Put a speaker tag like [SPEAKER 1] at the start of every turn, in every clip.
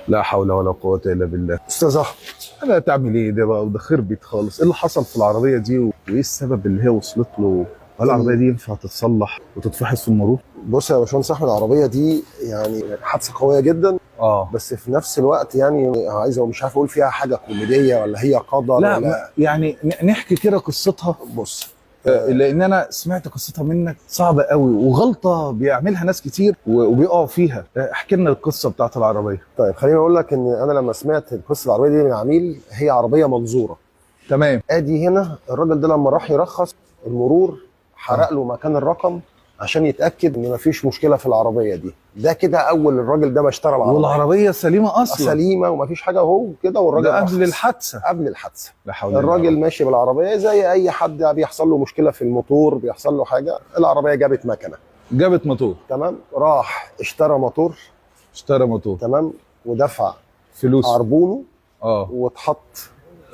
[SPEAKER 1] لا حول ولا قوة الا بالله.
[SPEAKER 2] استاذ احمد،
[SPEAKER 1] انا تعمل ايه ده بقى؟ وده خربت خالص. ايه اللي حصل في العربية دي وايه السبب اللي هي وصلت له؟ هل العربية دي ينفع تتصلح وتتفحص في المرور؟
[SPEAKER 2] بص يا باشمهندس احمد، العربية دي يعني حادثه قوية جدا. بس في نفس الوقت يعني عايز، مش عارف اقول فيها حاجة كوميدية ولا هي قدر.
[SPEAKER 1] لا
[SPEAKER 2] ولا
[SPEAKER 1] يعني نحكي كده قصتها.
[SPEAKER 2] بص،
[SPEAKER 1] لان انا سمعت قصتها منك صعبة قوي، وغلطه بيعملها ناس كتير وبيقعوا فيها. احكي لنا القصة بتاعت العربية.
[SPEAKER 2] طيب خليني اقول لك ان انا لما سمعت القصة العربية دي من عميل، هي عربية منظوره.
[SPEAKER 1] تمام.
[SPEAKER 2] ادي هنا الراجل ده لما راح يرخص المرور حرق له مكان الرقم عشان يتاكد ان مفيش مشكلة في العربية دي. ده كده اول الراجل ده ما اشترى العربية،
[SPEAKER 1] والعربية سليمة اصلا،
[SPEAKER 2] سليمة ومفيش حاجة اهو كده، والراجل
[SPEAKER 1] ده قبل
[SPEAKER 2] رخص.
[SPEAKER 1] الحادثة.
[SPEAKER 2] قبل الحادثة.
[SPEAKER 1] لا حول ولا
[SPEAKER 2] الراجل ماشي بالعربية زي اي حد بيحصل له مشكلة في الموتور، بيحصل له حاجة، العربية جابت مكنه،
[SPEAKER 1] جابت موتور.
[SPEAKER 2] تمام. راح اشترى موتور،
[SPEAKER 1] اشترى موتور،
[SPEAKER 2] تمام، ودفع
[SPEAKER 1] فلوس
[SPEAKER 2] عربونه واتحط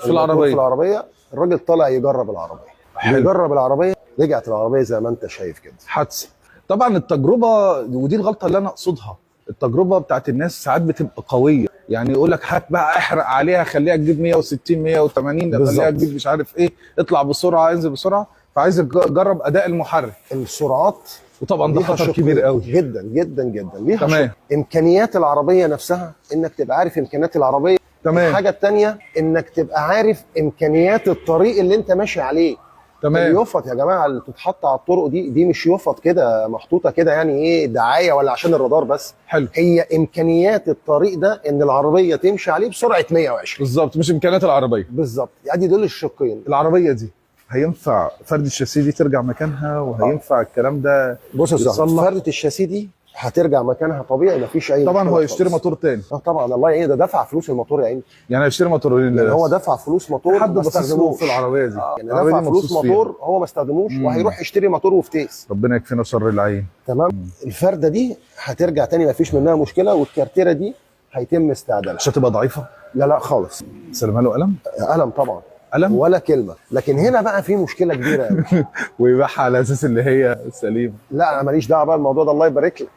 [SPEAKER 1] في العربية.
[SPEAKER 2] في العربية. الراجل طلع يجرب العربية.
[SPEAKER 1] حلو.
[SPEAKER 2] بيجرب العربية، رجعت العربية زي ما انت شايف كده.
[SPEAKER 1] حادثه. طبعا التجربة، ودي الغلطة اللي انا اقصدها، التجربة بتاعت الناس ساعات بتبقى قوية، يعني يقول لك هات بقى احرق عليها، خليها تجيب 160 180، خليها
[SPEAKER 2] بالظبط.
[SPEAKER 1] تجيب مش عارف ايه، اطلع بسرعة انزل بسرعة، فعايز تجرب اداء المحرك.
[SPEAKER 2] السرعات
[SPEAKER 1] وطبعا ده
[SPEAKER 2] ليها
[SPEAKER 1] خطر
[SPEAKER 2] شقين.
[SPEAKER 1] كبير قوي.
[SPEAKER 2] جدا جدا جدا ليها
[SPEAKER 1] تمام.
[SPEAKER 2] شق. امكانيات العربية نفسها، انك تبقى عارف امكانيات العربية.
[SPEAKER 1] تمام.
[SPEAKER 2] الحاجة الثانية انك تبقى عارف امكانيات الطريق اللي انت ماشي عليه.
[SPEAKER 1] تمام.
[SPEAKER 2] اليفط يا جماعة اللي بتتحط على الطرق دي مش يفط كده محطوطة كده يعني ايه دعاية ولا عشان الرادار بس.
[SPEAKER 1] حلو.
[SPEAKER 2] هي امكانيات الطريق ده ان العربية تمشي عليه بسرعة 120.
[SPEAKER 1] بالظبط، مش امكانيات العربية.
[SPEAKER 2] بالظبط، يعني دول الشقين.
[SPEAKER 1] العربية دي هينفع فرد الشاسيه دي ترجع مكانها؟ وهينفع الكلام ده
[SPEAKER 2] بص يا استاذ،
[SPEAKER 1] يتصلح؟
[SPEAKER 2] فرده الشاسيه دي هترجع مكانها طبيعي، مفيش اي
[SPEAKER 1] طبعا
[SPEAKER 2] مشكلة
[SPEAKER 1] هو يشتري
[SPEAKER 2] خالص.
[SPEAKER 1] موتور تاني.
[SPEAKER 2] طبعا، الله يعين، ده دفع فلوس الموتور يا عيني.
[SPEAKER 1] يعني هيشتري موتورين.
[SPEAKER 2] يعني هو دفع فلوس موتور
[SPEAKER 1] حد
[SPEAKER 2] وما
[SPEAKER 1] باصص له
[SPEAKER 2] استخدموش.
[SPEAKER 1] في العربية دي.
[SPEAKER 2] يعني
[SPEAKER 1] العربية
[SPEAKER 2] دفع
[SPEAKER 1] دي
[SPEAKER 2] فلوس
[SPEAKER 1] مبسوط فيها.
[SPEAKER 2] موتور هو ما استخدموش، وهيروح يشتري موتور وفتيس.
[SPEAKER 1] ربنا يكفينا شر العين.
[SPEAKER 2] تمام. الفرده دي هترجع تاني مفيش منها مشكلة، والكارتيره دي هيتم استعدالها.
[SPEAKER 1] مش هتبقى ضعيفة؟
[SPEAKER 2] لا لا خالص.
[SPEAKER 1] سلمها له قلم؟
[SPEAKER 2] قلم طبعا.
[SPEAKER 1] قلم؟
[SPEAKER 2] ولا كلمة. لكن هنا بقى في مشكلة كبيرة قوي.
[SPEAKER 1] ويبيعها على اساس اللي هي سليم.
[SPEAKER 2] لا انا ماليش دعوه بقى الموضوع ده، الله يبارك لك.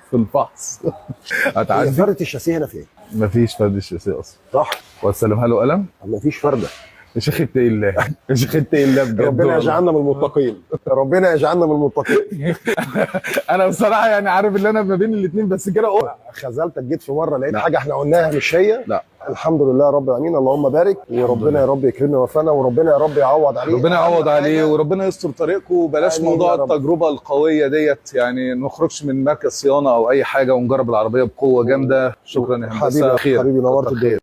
[SPEAKER 1] في الفحص
[SPEAKER 2] هي
[SPEAKER 1] هتعدي.
[SPEAKER 2] فرده الشاسيه هنا فين؟
[SPEAKER 1] مفيش فرد الشاسيه اصلا.
[SPEAKER 2] صح.
[SPEAKER 1] وتسلمها له قلم؟
[SPEAKER 2] مفيش فرده.
[SPEAKER 1] يا شيخ اتقي الله، يا شيخ اتقي الله بجد
[SPEAKER 2] ربنا
[SPEAKER 1] والله.
[SPEAKER 2] يجعلنا من المتقين، ربنا يجعلنا من المتقين.
[SPEAKER 1] انا بصراحة يعني عارف ان انا ما بين الاثنين، بس كده
[SPEAKER 2] خذلتك، جيت في مرة لقيت
[SPEAKER 1] لا.
[SPEAKER 2] حاجة احنا قلناها مش هي.
[SPEAKER 1] لا.
[SPEAKER 2] الحمد لله رب العالمين، اللهم بارك، وربنا يا رب يكرمنا ويوفقنا، وربنا يا رب يعوض عليه.
[SPEAKER 1] ربنا يعوض
[SPEAKER 2] أهم
[SPEAKER 1] عليه
[SPEAKER 2] حاجة
[SPEAKER 1] وربنا يستر طريقكم، وبلاش
[SPEAKER 2] آمين
[SPEAKER 1] موضوع
[SPEAKER 2] يا رب.
[SPEAKER 1] التجربة القوية ديت، يعني ما نخرجش من مركز صيانة او اي حاجة ونجرب العربية بقوة جامدة. شكرا يا هندسة.
[SPEAKER 2] حبيبي
[SPEAKER 1] خير.
[SPEAKER 2] حبيبي، نورت
[SPEAKER 1] كتر
[SPEAKER 2] الدنيا.
[SPEAKER 1] خير.